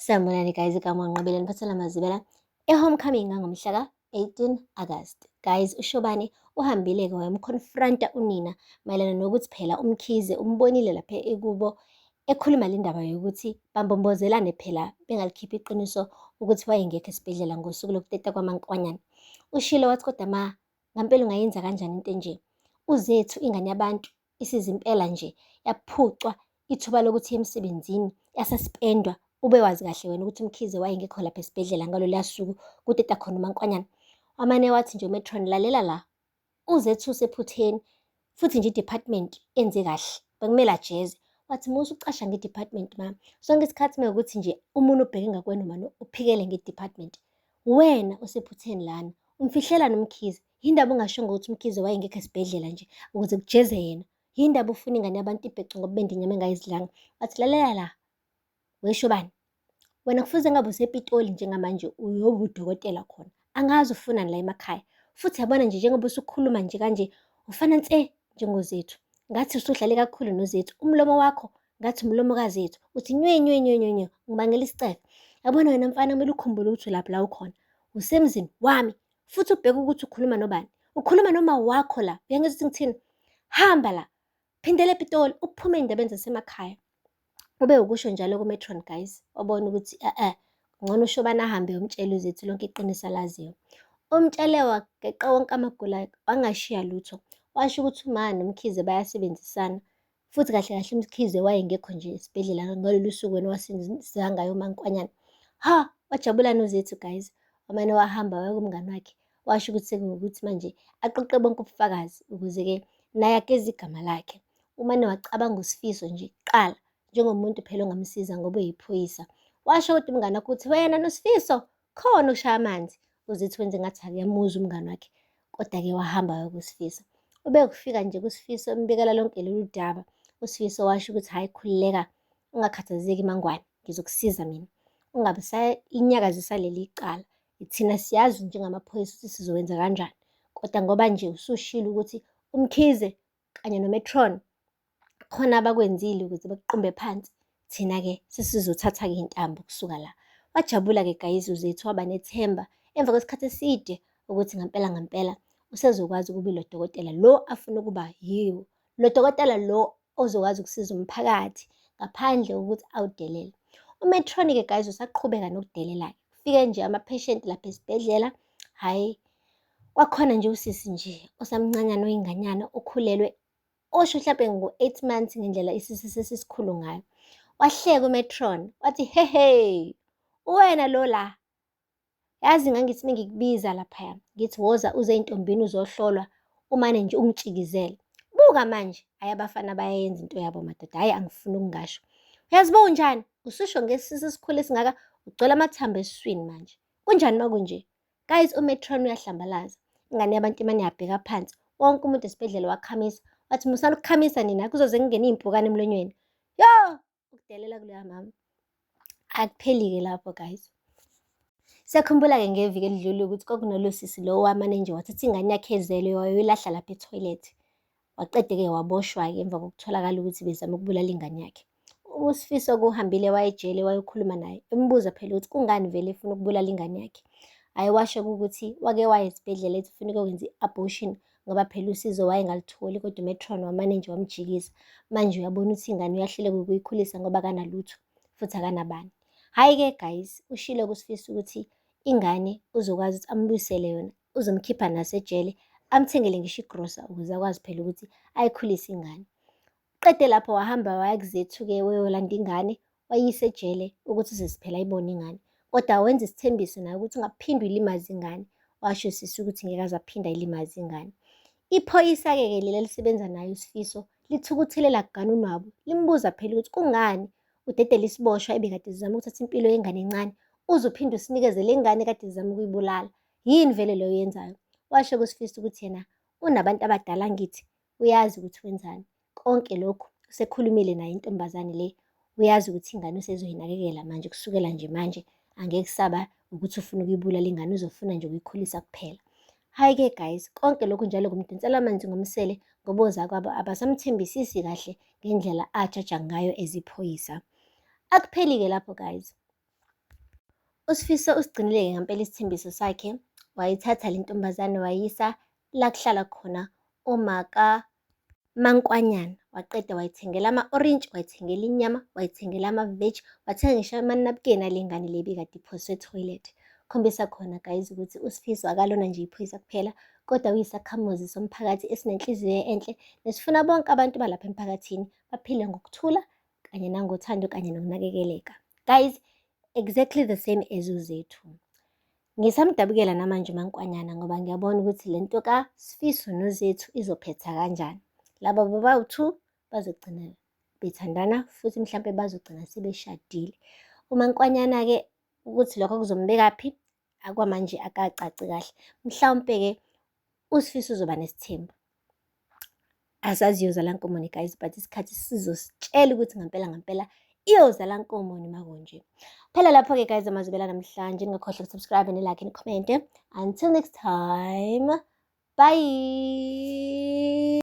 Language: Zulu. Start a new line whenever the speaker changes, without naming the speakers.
Sanibonani guys, igama uNqobile niphathela Mazibela e-homecoming ngangomhla ka-18 August. Guys, uShobane uhambile-ke wayomconfronta unina mayelana nokuthi phela uMkhize umbonile lapha ekubo ekhuluma le ndaba yokuthi bambombozelane phela bengalikhiphi iqiniso ukuthi wayengekho esibhedlela ngosuku lokuteta kwamankwanyana. Ushilo wathi kodwa ma ngampela ungayenza kanjani into enje? Uzethu ingane yabantu isizimpela nje yaphucwa ithuba lokuthi iye emsebenzini yasuspendwa ube wazi kahle wena ukuthi uMkhize wayengekho lapha esibhedlela ngaloluya suku kuteta khona uMankwanyana. Wamane wathi nje uMetron lalela la uZethu usephutheni futhi nje i-department enze kahle bekumele ajeze. Wathi musa ukucasha nge-department ma sonke isikhathi mewukuthi nje umuntu ubheke ngakwena umane uphikele nge-department. Wena osephutheni lana umfihlelani uMkhize? Yindaba ungashongo ukuthi uMkhize wayengekho esibhedlela nje ukuze kujeze yena? Yindaba ufuna ingane yabantu ibhece ngoba bendinyama engayizidlanga? Wathi lalela la weshobani wena kufuze ngabe usePitoli njengamanje uyobe udokotela khona angazi ufunani la emakhaya futhi yabona nje njengoba usukhuluma nje kanje ufana nse njengoZethu ngathi usudlale kakhulu noZethu umlomo wakho ngathi umlomo kaZethu uthi nywe nywe nywe nywe nywe ngibangela isicefe yabona wena mfana kumele ukhumbule ukuthi ulapho la ukhona usemzini wami futhi ubheke ukuthi ukhuluma nobani ukhuluma noma wakho la uyangizwa ukuthi ngithini hamba la phindela ePitoli uphume ey'ndabeni zasemakhaya ube ukusho njalo ku-matron guys wabona ukuthi e-e ngcono uShobane ahambe umtshele uZethu lonke iqiniso alaziyo. Umtshele wageqa wonke amagula wangashiya lutho. Washo ukuthi uma noMkhize bayasebenzisana futhi kahle kahle uMkhize wayengekho nje esibhedlela ngalolu suku wena wasinza ngayo uMankwanyana. Ha, wajabula noZethu guys. Wamane wahamba waya kumngani wakhe washo ukuthi sekuwukuthi manje aqoqe bonke ubufakazi ukuze-ke naye ageze igama lakhe. Umane wacabanga uSifiso nje kuqala njengomuntu phela ongamsiza ngoba uyiphoyisa. Washo kodwa umngani wakhe ukuthi wena noSifiso khona ushaya amanzi. Uzithi wenze ngathi akuyamuzwa umngani wakhe kodwa-ke wahamba waya kuSifiso. Ube kufika nje kuSifiso embikela lonke lolu daba. USifiso washo ukuthi hhayi khululeka ungakhathazeki Mangwane ngizokusiza mina. Ungabe usalinyakazisa leli cala. Thina siyazi njengamaphoyisa ukuthi sizowenza kanjani. Kodwa ngoba nje usushilo ukuthi uMkhize kanye noMetron khona abakwenzile ukuze bekuqumbe phansi, thina-ke sesizothatha-ke iy'ntambo kusuka la. Wajabula-ke guys uZethu waba nethemba emva kwesikhathi eside ukuthi ngampela ngampela usezokwazi ukuba ilo dokotela lo afuna ukuba yiwo. Lo dokotela lo ozokwazi ukusiza umphakathi ngaphandle kokuthi awudelele. UMetron-ke guys usaqhubeka nokudelela-ke. Kufike nje ama-patient lapha esibhedlela, hhayi kwakhona nje usisi nje osamncanyana oyinganyana okhulelwe osho mhlampe ngo-8 months ngendlela isisu sesisikhulu ngayo. Wahleka uMetron wathi hehe uwena lo la yazi ngangithi mengikubiza laphaya ngithi woza uze entombini uzohlolwa umane nje ungitshikizele. Buka manje hhayi abafana bayayenza into yabo madoda hhayi angifuni ukungasho. Uyazi uba unjani? Ususho ngesisu esikhulu esingaka ugcwele amathambo esiswini manje. Kunjani uma kunje? Guys, uMetron uyahlambalaza. Ingane yabantu imane yabheka phansi. Wonke umuntu esibhedlela wakhamisa. Wathi musani ukukhamisa nina kuzoze kungene iy'mpukane emlonyeni. Yo! Ukudelela kuloya mama. Akupheli-ke lapho guys. Siyakhumbula-ke ngeviki elidlule ukuthi kwakunalo sisi lo wamane nje wathatha ingane yakhe ezelwe wayoyilahla lapha ethoyilethi. Waqede-ke waboshwa-ke emva kokutholakala ukuthi bezama ukubulala ingane yakhe. USifiso kuhambile wayejele wayokhuluma naye embuza phela ukuthi kungani vele efuna ukubulala ingane yakhe. Hhayi washo ukuthi wake waya esibhedlela ethi ufuna ukuyokwenza i-abortion ngoba phela usizo wayengalutholi kodwa uMetron wamane nje wamjikisa. Manje uyabona ukuthi ingane uyahluleka ukuyikhulisa ngoba akanalutho futhi akanabani. Hhayi-ke guys, ushilo kuSifiso ukuthi ingane uzokwazi ukuthi ambuyisele yona, uzomkhipha nasejele, amthengele ngisho igrosa ukuze akwazi phela ukuthi ayikhulise ingane. Qede lapho wahamba waya kuZethu-ke wayolanda ingane wayiyisa ejele ukuthi uzezi phela ayibone ingane. Kodwa wenza isithembiso naye ukuthi ungaphinde uyilimaze ingane. Washo usisi ukuthi ngeke aze aphinde ayilimaze ingane. Iphoyisa-ke ke leli elisebenza naye uSifiso lithukuthele lagana unwabu limbuza phela ukuthi kungani udedela isiboshwa ebekade sizama ukuthatha impilo yengane encane uze uphinde usinikeze le ngane kade sizama ukuyibulala. Yini vele leyo oyenzayo? Washo kuSifiso ukuthi yena unabantu abadala angithi uyazi ukuthi wenzani. Konke lokhu usekhulumile naye intombazane le, uyazi ukuthi ingane usezoyinakekela manje kusukela nje manje angeke kusaba ukuthi ufuna ukuyibulala ingane uzofuna nje ukuyikhulisa kuphela. Hhayi-ke guys, konke lokhu njalo kumdonsela amanzi ngomsele ngoba ozakwabo abasamthembisisi kahle ngendlela ajaja ngayo eziphoyisa. Akupheli-ke lapho guys. USifiso usigcinile-ke ngempela isithembiso sakhe, wayithatha le ntombazane wayisa la kuhlala khona omaka Mankwanyana. Waqeda wayithengela ama-orintshi, wayithengela inyama, wayithengela amaveji, wathenga ngisho amanabukeni ale ngane le ebikade iphoswe ethoyilethi. Khombisa khona guys ukuthi uSifiso akalona nje iphoyisa kuphela, kodwa uyisakhamuzi somphakathi esinenhliziyo enhle nesifuna bonke abantu balapha emphakathini baphile ngokuthula kanye nangothando kanye nokunakekeleka. Guys, exactly the same as uZethu. Ngisamdabukela namanje uMankwanyana ngoba ngiyabona ukuthi le nto kaSifiso noZethu izophetha kanjani. Laba bobawu-two bazogcina bethandana futhi mhlampe bazogcina sebeshadile. UMankwanyana-ke ukuthi lokho kuzombekaphi akwamanje akacaci kahle. Mhlawumpe-ke uSifiso uzoba nesithembu. Asazi iyozala nkomoni guys, but isikhathi sizositshela ukuthi ngampela ngampela iyozala nkomoni makunje. Phela lapho-ke guys, amazwibela namhlanje, ningakhohlwa ukusubscribe, nilike, nicommente. Until next time, bye.